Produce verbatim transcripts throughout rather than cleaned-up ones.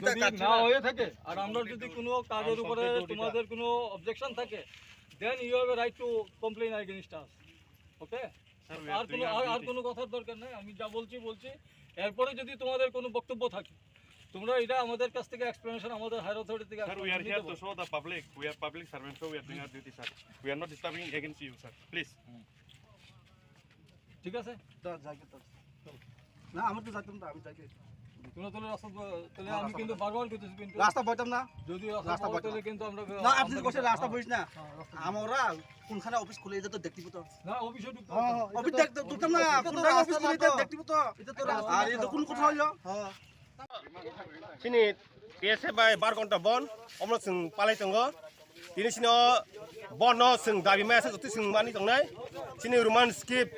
যদি না হয়ে থাকে আর আমরা যদি কোনো কাজের উপরে তোমাদের কোনো অবজেকশন থাকে, then you have a right to complain against us. Okay? Sir, we are আর কোনো doing our আর আর duty. কোনো কথার দরকার নাই, আমি যা বলছি বলছি। এরপরে যদি তোমাদের কোনো বক্তব্য থাকে, তোমরা এটা আমাদের কাছ থেকে এক্সপ্লেনেশন, আমাদের হায়ার অথরিটি থেকে Sir, we are explanation here নিতে to পারো। Show the public. We are public servants, so we are doing our duty, sir. We are not disturbing against you, sir. Please. ঠিক আছে? না, আমার তো যাইতাম না, আমি যাই। তোমরা তাহলে রাস্তা ব-, তাহলে আমি কিন্তু বারবার করতেছি কিন্তু রাস্তা বইতাম না। যদি রাস্তা রাস্তা বইতাম তাহলে না। কিন্তু আমরা না, আপনি আমরা গোসে রাস্তা বইস না। হ্যাঁ, রাস্তা বইস। আমরা কোনখানে অফিস খুলে, এটা তো দেখতে তো। না, অফিসে ঢুকতে হ্যাঁ, হবে। হ্যাঁ, অফিস এটা তো দেখতে, ঢুকতাম না, এটা তো কোনটা রাস্তা অফিস খুলে, না এটা তো। দেখতে তো। এটা তো রাস্তা আর না। এটা কোন কোথাও হইলো? হ্যাঁ। Chini T S F bai bar ghonta bon, omo chwng palai tongo. Tini chini o bon no chwng dabi maya se jotwi chwng mani tongnai. Chini Roman script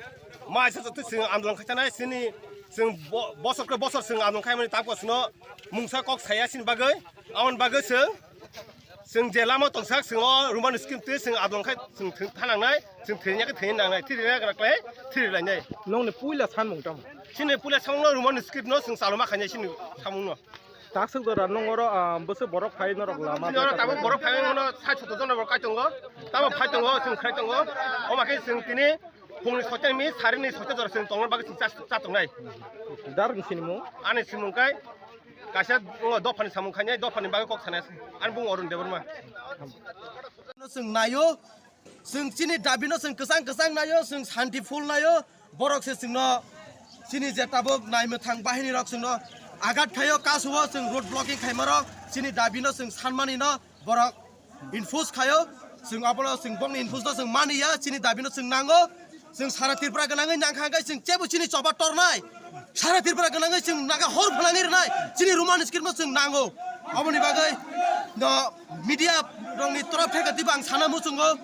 maya se jotwi chwng andolon khai tanai. Chini chwng bo-, bosor khe bosor chwng andolon khai mani tamo chwngno mungsa kok saya chini bagwi. Aboni bagwi chwng, chwng je lama tongsak chwng o Roman script twi chwng andolon khai chwng thwi-, thanangnai, chwng thwina khe thwina nangnai, thwina nangnai, thwi lainai. Nongni puila sanmung tamo? Chini puila samung no Roman script no chwng chaloma khainai chini samung no. Takswk jora nung oro, ah, bwswk borok phai norok lama. Chini oro tabuk borok phai mano sai soto jona borok kai tongo. Tamo phai tongo, chwng khai tongo. Omo khe chwng tini phungni soita mi sarini soita jora chwng tongna bagwi chwng cha, cha tongnai. Dar ni sinimung? Ani sinimung kai kaisa o dophani samung khainai, dophani bagwi kok sanai. Ani bung Arun Debbarma. Chwng naio. Chwng chini dabino chwng kwchang kwchang naio, chwng shanti phul naio, borok se chwngno chini je tabuk naimwthang bahini rok chwngno agat khaio, kasuo chwng road blocking khaimarok chini dabino chwng sanmani no borok enforce khaio, chwng abono chwng bokni enforce no chwng maniya, chini dabino chwng nango, chwng sara Tripura gwnangwi nangkha hwnkhe chwng chebo chini choba tornai. Sara Tripura gwnangwi chwng naga hor phalangwi rwnai, chini Roman script no chwng nango. Aboni bagwi no media rokni torof theke diba ang sana muchungo.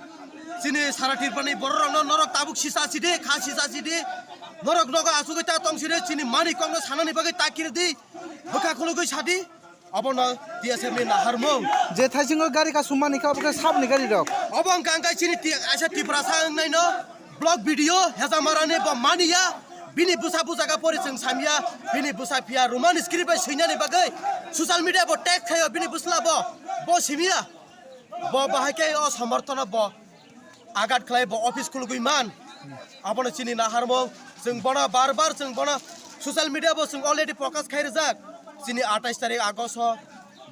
Chini sara Tripurani borok rokno norok tabuk sisa sidi, kha sisa sidi. Norok nogo asugwi ta tong sidi, chini mani kokno sanani bagwi ta kiridi. Bwkha khulugwi sadi. Abono T S F ni naharmung. Je thaisingo gari kasumani kha, obo khe sabni gari rok. Obo wngkha hwnkhe chini ti-, aisa Tiprasa wngnaino. Block B D O Hejamarani bo maniya, bini bwsa bujaga pori chwng samya, bini bwsa phiya Roman script bai swinani bagwi social media bo tag khaio bini bwsla bo, bo simiya, bo bahai khe o somorthono bo agat khlai bo office khulugwi man, abono chini naharmung, chwng bono bar bar chwng bono social media bo chwng already focus khai rijak, chini atais tarik August o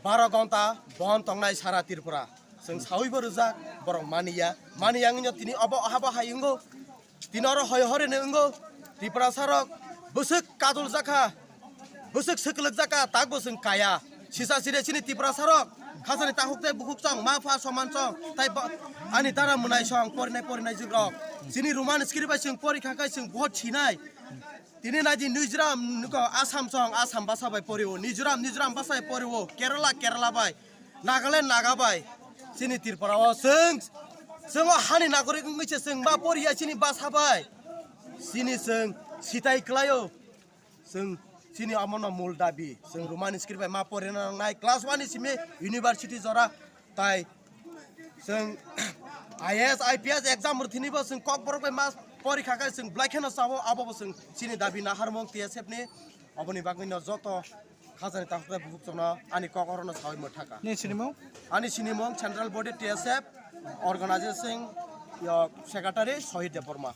baro ghonta bon tongnai sara Tripura. Chwng sawi bo rwjak, borok maniya. Maniya wngya tini obo habo hai wngo. Tini oro hoi hore no wngo. Tiprasa rok bwswk kadul jakha. Bwswk swkwlwk jakha, tak bo chwng kaya. Sisa sire chini Tiprasa rok. Khasani takhuk tei bukhuk chong, ma pha soman chong. Tai ba-, ani dara mwnai song, porinai porinai jwk rok. Chini Roman script bai chwng pori kha khai chwng bohot sinai. Tini naidi Mizoram nuko Assam chong, Assam basa bai pori o. Mizoram, Mizoram basa bai pori o. Kerala, Kerala bai. Nagaland naga bai, chini Tripura o chwng, chwng o hani nagorik wngwi se chwng ma poriya chini basa bai, chini chwng sitai kwlaio, chwng chini omono mul dabi, chwng Roman script bai ma porina nangnai, class one ni simi university jora, tai chwng I A S, I P S exam rwthwinibo chwng kokborok bai ma porikha khe chwng belai kheno sao, abobo chwng chini dabi naharmung T S F ni, oboni bagwino joto Khajani takhuk tei bukhuk chwngno ani kok orono sawi mwthaka. Ni sinimung? Ani sinimung Central Body T S F, Organizing, yo, Secretary Sohit Debbarma.